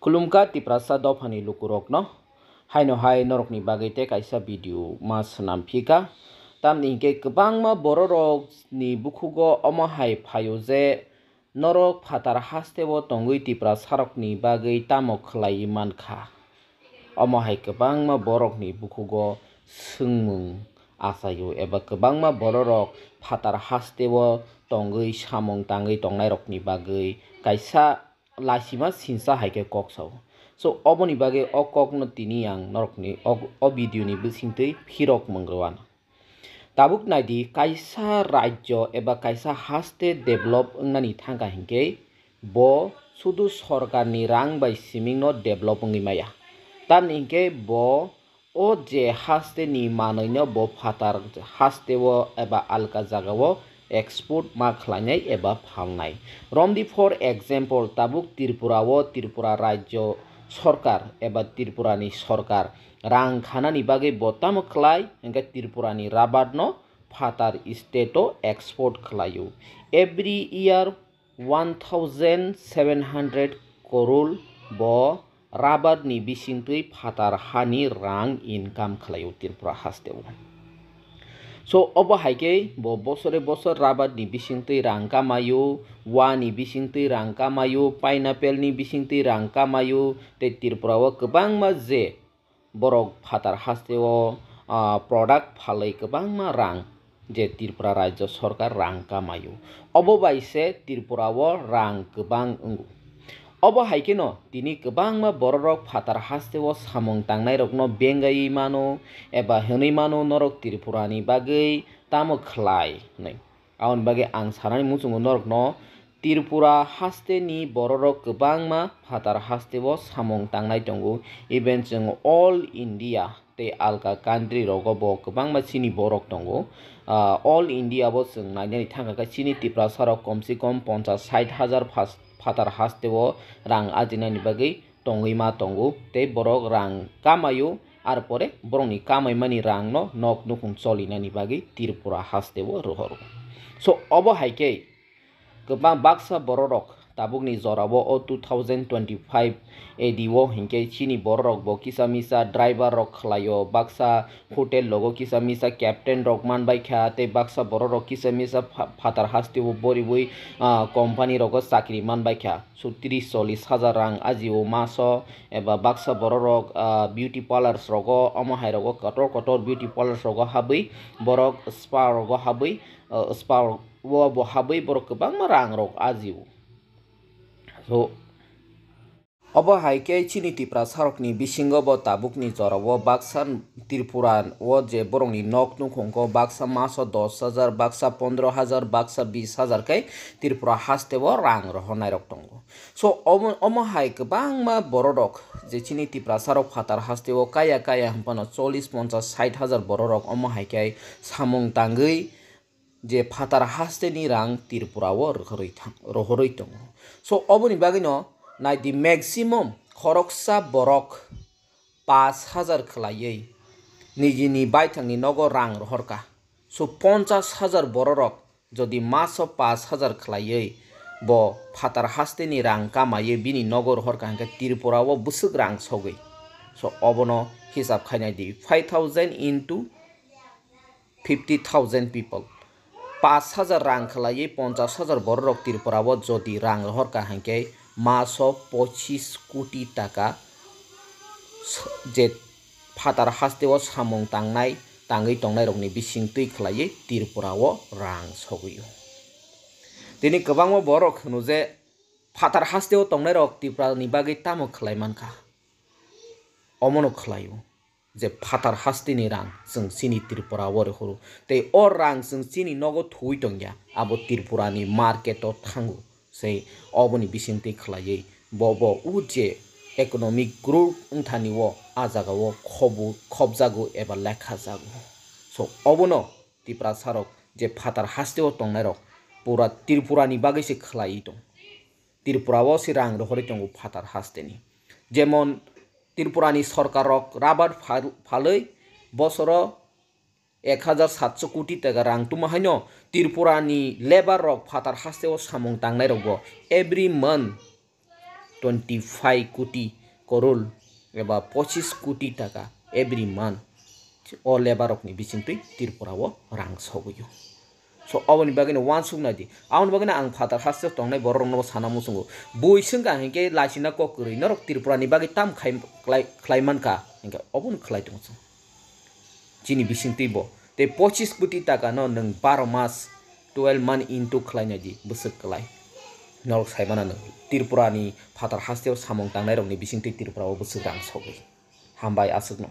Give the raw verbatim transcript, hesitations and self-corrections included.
Khulumkha Tiprasa dophani lukurokno, haino hai norokni bagwi tei kaisa video ma swnam phika. Tamni hinkhe kwbangma bororokni bukhugo omo hai phaio je norok phatar hasteo tongwi Tiprasarokni bagwi tamo khlaiwi mankha. Omo hai kwbangma borokni bukhugo swngmung achaio eba kwbangma bororok phatar hasteo tongwi samung tangwi tongnairokni bagwi kaisa lasima sinsa hai khe kok sao. So, oboni bagwi o kokno tini ang norokni o, o video ni bisingtwi phirok mwngrwano. Tabuk naidi, kaisa rajyo eba kaisa haste develop wngnani thangkha hinkhe bo sudu sorkarni rang bai simingno develop wngwi maya. Tamni hinkhe bo o je hasteni manwino bo phatar hasteo eba alka jagao export ma khlainai eba phalnai. Romdi, for example, tabuk Tripura o Tripura rajyo sorkar eba Tripurani sorkar rang khanani bagwi bo tamo khlai, hinkhe Tripurani rubber no phatar state o export khlaio. Every year one thousand seven hundred korol bo rubber ni bisingtwi phatar hani rang income khlaio Tripura hasteo. So, obo hai khe bo bosore bosor rubber ni bisingtwi rang kamaio, wa ni bisingtwi rang kamaio, pineapple ni bisingtwi rang kamaio, tei Tripura o kwbangma je borok phatar hasteo, ah, product phalwi kwbangma rang je Tripura rajyo sorkar rang kamaio. Obo bai se Tripura o rang kwbang wngo. Obo hai kheno tini kwbangma bororok phatar hasteo samung tangnairokno bengaiwi mano eba hwnwi mano, "Norok Tripurani bagwi tamo khlai?" hwnwi. Aboni bagwi ang sanani muchungo norokno, Tripura hasteni bororok kwbangma phatar hasteo samung tangnai tongo. Even chwng all India tei alka country rogo bo kwbangma chini borok tongo. Ah, all India bo chwng nainani thangkha khe chini Tiprasa rok komsi kom ponchas sait hajar phas-, phatar hasteo rang ajinani bagwi tongwi ma tongo tei borok rang kamaio, ar pore borokni kamaimani rangno nok nukhung cholinani bagwi Tripura hasteo rohoro. So, obo hai khe kwbang baksa bororok tabukni jorao o two thousand twenty-five A D o hinkhe chini bororok bo kisa misa driver rok khlaio, baksa hotel logo kisa misa captain rok manbaikha, tei baksa bororok kisa misa pha-, phatar hasteo boriwi, ah, company rogo chakri manbaikha. So, tris chollis hajar rang ajio maso, eba baksa bororok, ah, beauty parlors rogo, omo hai rogo kotor kotor beauty parlors rogo habwi borok spa rogo habwi, ah, spa o bo habwi borok kwbangma rang rok ajio. So, obo hai khe chini Tiprasa rokni bisingo bo tabukni jorao baksa Tripura o je borokni nok nukhungo baksa maso dos hajar, baksa pondro hajar, baksa bis hajar khe Tripura hasteo rang rohornairok tongo. So, omo, omo hai kwbangma bororok je chini Tiprasarok phatar hasteo kaya kaya hwnphano chollis, ponchas, sait hajar bororok omo hai khe samung tangwi je phatar hasteni rang Tripura o rohorwi thang-, rohorwi tongo. So, oboni bagwino naidi maximum khoroksa borok pash hajar khlaiwi nijini baithangni nogo rang rohorkha. So, ponchas hajar bororok jodi maso pash hajar khlaiwi bo phatar hasteni rang kamaiwi bini nogo rohorkha hinkhe Tripura o bwswk rang sogwi. So, obono hisab khainai di, five thousand into fifty thousand people. Pash hajar rang khlaiwi ponchas hajar bororok Tripura o jodi rang rohorkha hinkhe maso pochis koti taka s-, je phatar hasteo samung tangnai, tangwi tongnairokni bisingtwi khlaiwi Tripura o rang sogwio. Tini kwbangma borok hwno je phatar hasteo tongnairok Tripura ni bagwi tamo khlai mankha? Omono khlaio. Je phatar hasteni rang chwng chini Tripura o rohoro, tei o rang chwng chini nogo thuwi tongya, abo Tripura ni market o thango, sei oboni bisingtwi khlaiwi bo, bo o je economic growth wngthani o a jaga o khobu-, khobjago eba lekha jago. So, obono Tiprasa rok je phatar hasteo tongnairok pura Tripura ni bagwi se khlaiwi tong. Tripura o se rang rohorwi tongo phatar hasteni. Jemon Tripura ni sorkar rok rabar phal-, phalwi bosoro ek hajar satso koti taka rang tuma haino Tripura ni labour rok phatar hasteo samung tangnai rok bo every month twenty five koti korol eba pochis koti taka every month o labour rokni bisingtwi Tripura o rang sogwi o. So, oboni bagwi no uansuk nai di. Aboni bagwi no ang phatar haste tongnai borok rokno bo sana muchungo. Bui swngkha hinkhe laisina kok kwrwi norok Tripura ni bagwi tam khai, khlai, khlai mankha hinkhe obono khlai tongo chwng. Chini bisingtwi bo tei pochis koti taka no nwng baro mas twelve month into khlai nai di bwswk kwlai. Norok sai mana nwng Tripura ni phatar haste o samung tangnai rokni bisingtwi Tripura o bwswk rang sogwi. Hambai aswkno.